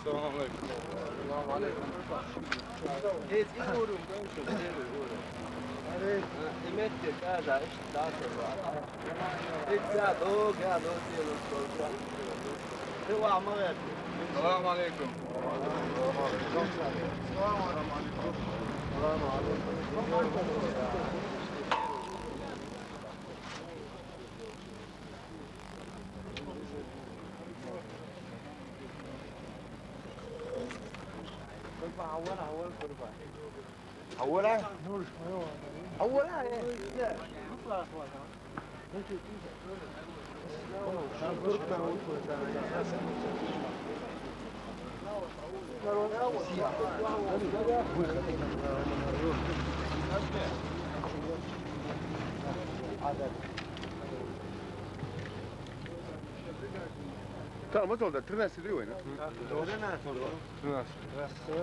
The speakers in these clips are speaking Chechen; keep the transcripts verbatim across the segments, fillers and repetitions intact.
السلام عليكم. السلام عليكم. السلام عليكم. السلام عليكم. حولها؟ حولها، إيه؟ Tamam, o da trinaestro di voi, no? Trinaestro.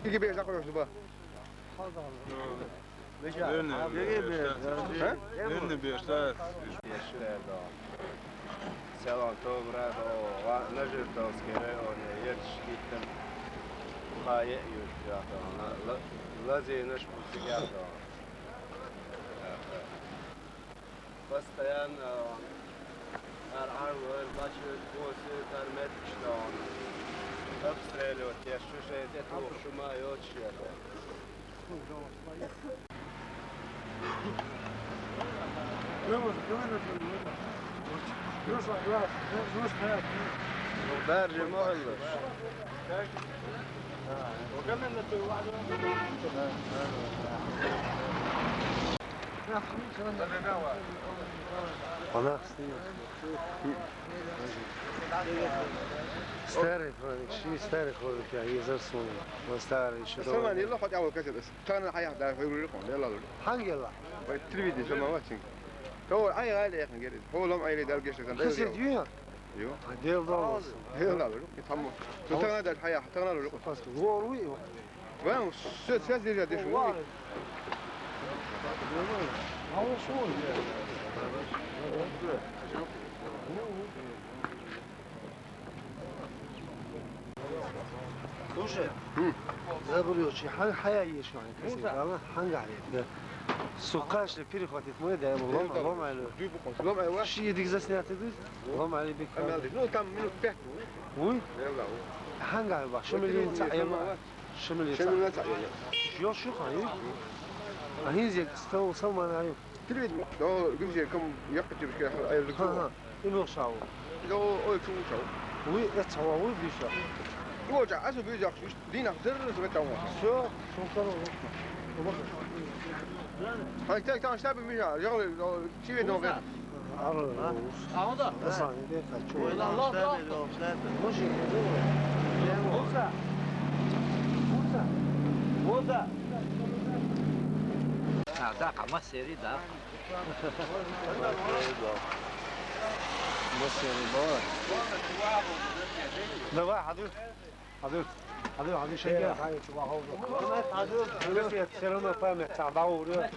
Chi che piace a conoscere? Önüne bir, ha? Önüne bir, ha? Selam, Tom, Rado, Nažirtovski rajon, Jerčiški tam, ha, je, ju, ja, to, la, la, lazinaš pusi, ja, to. Постоянно, ar arlo, ar baču, bosi, ar metčno, обстреливать, ja, šuše, te tu, šuma, joči, ja, to. Berži mohallaš. Ona snima. Stari hodnik, ši stari hodnik, ja, izar sun. On stari, še. Samo dobro. Nije lo hod, ja, ovo kaže da. Tana hajah da, hajru rikon, dela lo. Hangi la? Vaj trividi, samo vačin. To aj, aj, le, hangi. Holom aj, le, dal, geše, kan. Kasi diyor ya. Jo. Pa del da olsun. Dela lo, samo. To tana da hajah, tana lo. Pas, doğru. Bueno, se, se, se, se, se. Слушай, забыл, очень. Ханг хая еш ман каси, дала, ханг хая. Сукаш перехватить мой, да, ему лом, лом айло. Лом айло. Ши дик заснятый, да? Лом айло бик. Ну, там минут пять. Уй? Ханг айло, ши минут айло. Ши минут айло. Ё, шу хай. А хин зек стал, сал ман айло. Тилбит, о, гүмше кам якка чибишке айрылык. Ха, ха. Ин ошау. О, ой, чу ошау. Уй, эт сава, уй, биша. Лоча, асу бизахш, динах зеррис ветавон. Всё, шунтаро. Хай, так, так, штаб, Миша, жагъли, чи ведон ве. Ара. Ауда. Асан, иде, хочу. Ой, ла, ла, ла. Мужик, иде. Муса. Муса. Муса. А, да, кама сери, да. Давай, хадыр. Хадыр. Хадыр, хадыр, шеге. Хадыр. Все равно память там, да, уже.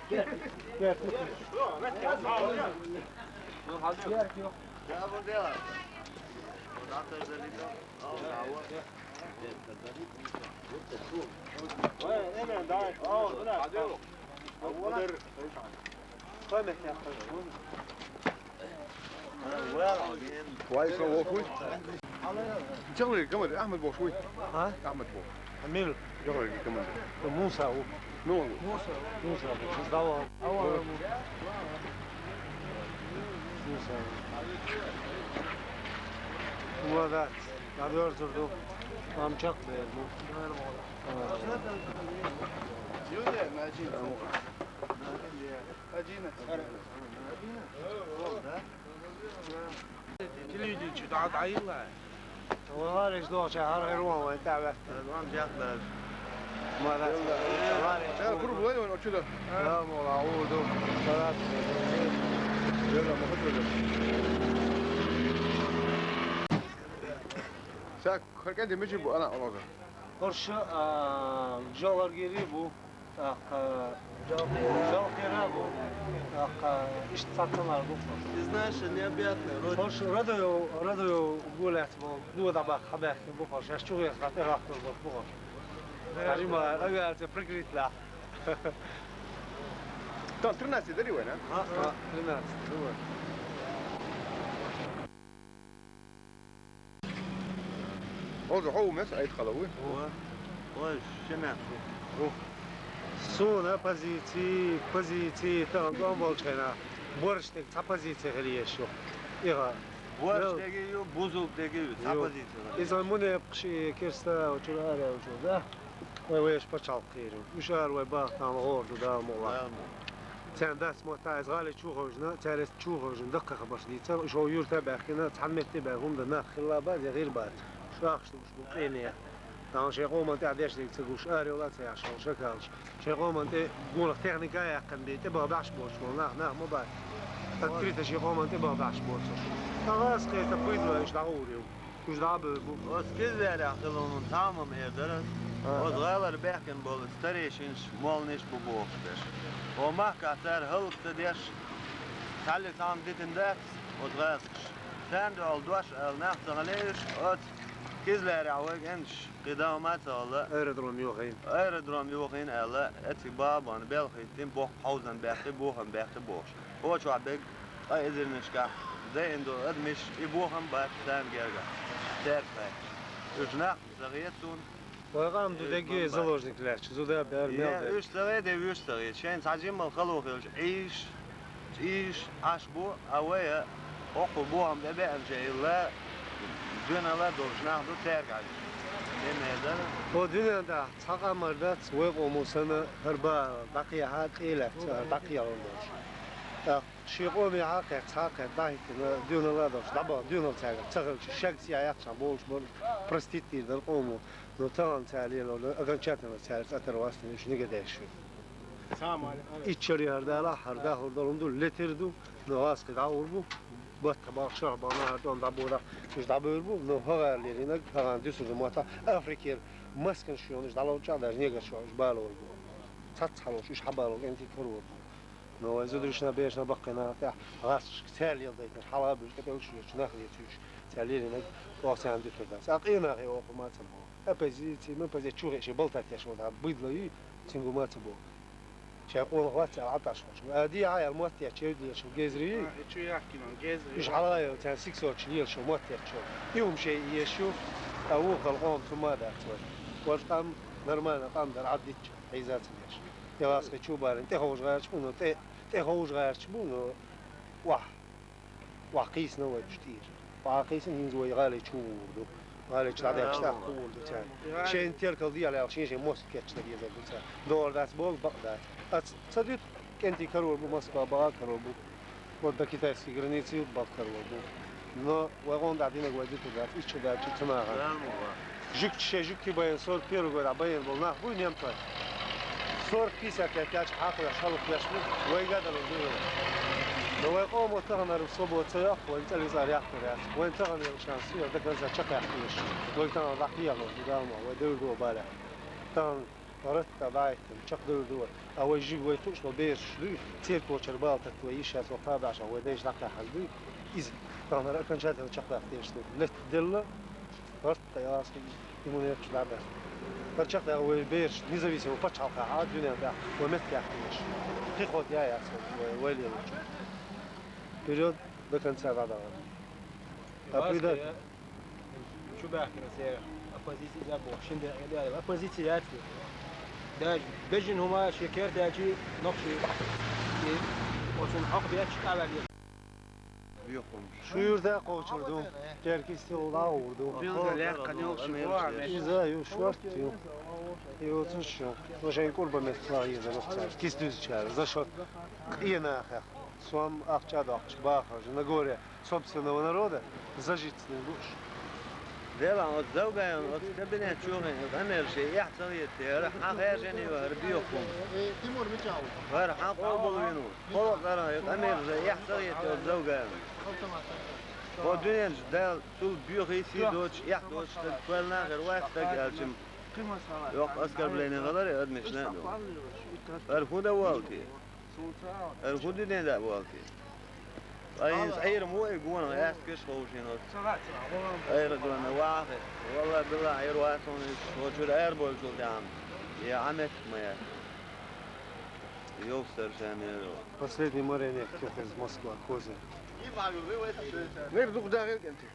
Вай, салохуй. Чалгъай гамар, Ахмед бошуй. А? Ахмед бош. Амил. Чалгъай гамар. Муса у. Ну. Муса. Муса. Давай. Муса. Молодец. Надёр зурду. Амчак берду. Телевидение чу да, да, ила. Валариш доча, гьар гьерван вай, давай. Ван жат бар. Молодец. Валариш. Я, круг вай, он отсюда. Да, мола, уду. Молодец. Жена, мы хотели. Так, харкен демичи бу, ана, олага. Хорша, а, жолар гери бу. ТӀаккха жал-, жалкъера бу. ТӀаккха иштта цатанар бу. Ты знаешь, необъятный род. Хош радо, радо гулят бу, ду да бах хабах бу хош. Аш чугъес хат эрахтур бу хош. Ажима, агар це прикрытла. Там тринадцать дари вай, на? А, а, тринадцать, давай. Оза хов мес айт халави. Ва. Ва, шина. Ва. Суна позици, позици, там, там болчена. Борштек, ца позици гелиешо. Ига. Борштеги ю, бузултеги ю, ца позици. Изан муне пхши керста, учура аре учура, да? Вай, вай, аш пачал кхиру. Ушар вай бахтан горду да мола. Цен дас мота из гали чугъожна, царес чугъожна, дакъа хабаш дица, шо юрта бахкина, цан метте бахум да нах хилла ба, я гир ба. Шахш туш бу къине. Тан шей къоман те адеш дик цугуш, аре ола цей ашал шакалш. Шей къоман те гунах техника якъан бе, те ба баш бош, нах, нах ма ба. Открыто шей къоман те ба баш бош. Тагас къе та пуйдла иш да уриу. Уж да бу. Оскиз вера хилунун тамам эрдерес. Ага. Оз гъалар бехкен бол старейшинш, молниш бу бохтеш. О махка цар халкъ деш. Тали там дитин дац, оз гъалкш. Сен дол дош ал нах цагалеш, оз кизлер авгенш, къидамат ала. Аэродром юхин. Аэродром юхин ала, эти бабан, бел хитин, бох хаузан бехти, бохам бехти бош. Очу бег, а эзирнишка, де индо адмиш, и бохам бат, дан герга. Терсай. Уж нах цагетун. Вагам ду деги заложник леч, зуда бер мел. Уж цагет, де уж цагет. Шен сажим мал халу хилш, иш, иш, аш бу, а вая, окъу бохам бебе анже илла, дюнала дожнах ду тергаш. Демеда. О дюнада, цагамарда, вай къомусана, гьарба, бакъия ха, къила, бакъия лондош. Так. Ши къоми гьакъе, цакъе, дагьикна, дюнала дош, даба, дюнал цага, цагал чи, шаг сия яхча, болш бор, простить дир дар къому, но тагъан цали ло, окончательно цали, цатар васни, уж нига деш. Иччари гьардала, гьарда гьурдалунду, летирду, но васхи да урбу, батка бахша, бана гьардон да бура, уж да бурбу, но гьагар леринаг, гьаган дюсур мата, Африкер, маскан шуён, уж да лоча, даже нега шо, уж бал урбу. Цац халош, уж хабалу, энти курурбу. Но вай зудришна бешна бакъина, та гъасш цел елдайтнаш, хьала буш, капел шуеш, нах лецуш, цел елинаг, охсан дутурдас. Акъина гъе оху мацам бо. Оппозиция, мы позиция чугъе, ше болтать яш, вот, а быдло и цингу маца бо. Чай къон гъвац, а аташ хош. А ди ай, ал муатти, а чай ди, а чай гезри. А, и чу яхкинон, гезри. Иш хьалайо, цан сиксо чил ел шо, муатти, а чо. И ум шей ешо, а ухал къон цумада цой. Ваш къам нормально, къам дар аддича, хизацияш. Ялас хе чубарин, те хож гъарч буно, те Те ховш гъарч бу, но вах. Вах къийсна вай пштир. Вах къийсна гьинз вай гъале чувурду. Гьале чу дӀадаьхкача тӀаккха хуур ду царна. Шоай теркал дехьа лелаш шоай мозга кечдеш дезар ду царна. ДогӀар дац, болх бакъ дац. Ца дуьту, кӀентий карор бу, Москва бахар карор бу. Вот до китайской границы юха бахар карор бу. Но вай къоман динаг вай дитар дац, иштта даьлча ца нахана. Жуьгтий шоай жуьгтий байна, сорок первый год дӀа байна бола нах буй немцой. Сорок пятьдесят лет яьлча хьакхавеш, хьалха веш бу, вайга а далур ду вай. Но вай къомо таханара свобода ца йоаккх, вайна цӀерий цӀар яхкар яц. Вайна таханара шанс я, до конца чакхъяккха йиш. Вайга тахана дӀакхехьа лур ду, Дала мукъ лой, вай девр ду вай балех. Тахан Ратта дӀахӀиттина, чакхдевр ду вай. А вай жиг вай хууш долу бераш дуй, церковчара бала тетта вай йиш яц, вай кхабаьш, вай дайша дӀакхаьхьар дуй. Иза, таханара окончательно чекхдаккха дезаш ду. Летта делла, Ратта ясхи, иммунитет дӀабаьхна. ХӀара чекхдаккха вай бераш независимо пачхьалкхехь а, дуьнен тӀехь а вай меттахь дезаш. Кхин хӀоттаяь яц вай, вай лелочун. Вперёд до конца дӀадахар. А придат- Чу баьхкина церан оппозици а бохуш, шина декъе а даьлла, оппозици яц те. Даже бежана хӀума шен керта яьлча, нохчий, и, оцунна хьокху бетташ къаваьлла. Шуьйра дакъа кхочур ду, теркий стил дӀагӀур ду. Билггал яьккхина йолуш ю, Иза ю, шорта ю. И оцуш ю. Вайшин кӀурба меттахь езар вац цара. Киса дуьзучара, за шо къенахех. Сом ахча а доккхуш, бахар же, на горе собственного народа зажиться не будешь. Делахь оцу Завгаевна оцу кабинет чу хиъна, къамел шен эхь ца хетте, хӀара хьан хаьржина ю хӀара боьха хӀума? ХӀара хьан къобалвина ву? Кхо вакъара и къамел шен эхь ца хетте оцу Завгаевна? Кхо дуьнен чу Дала цул боьха сий доцуш, эхь доцуш стаг кхоьллина а хир вац стаг аьлча-м, йоккха оскорбление хилар и адамашна а ду. ХӀара хӀун дан воллу те? ХӀара хӀун дуьне даа воллу те? Ткъа хӀинца Ӏийра мо и гонах аьстагаш ховшийна оцу? Ӏийра гонна вахьа хи. Валлахь, биллахь, Ӏийра вац хьуна иза. Хьо чуьра арабевллачул тӀаьхьа. Я Ӏа меттиг ма яц. Йовсар ша мера. Последний моренек кхетар из Москва, Козя. Мер дукха дагӀира кӀентий.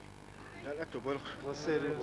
Дан атто барх. Последний.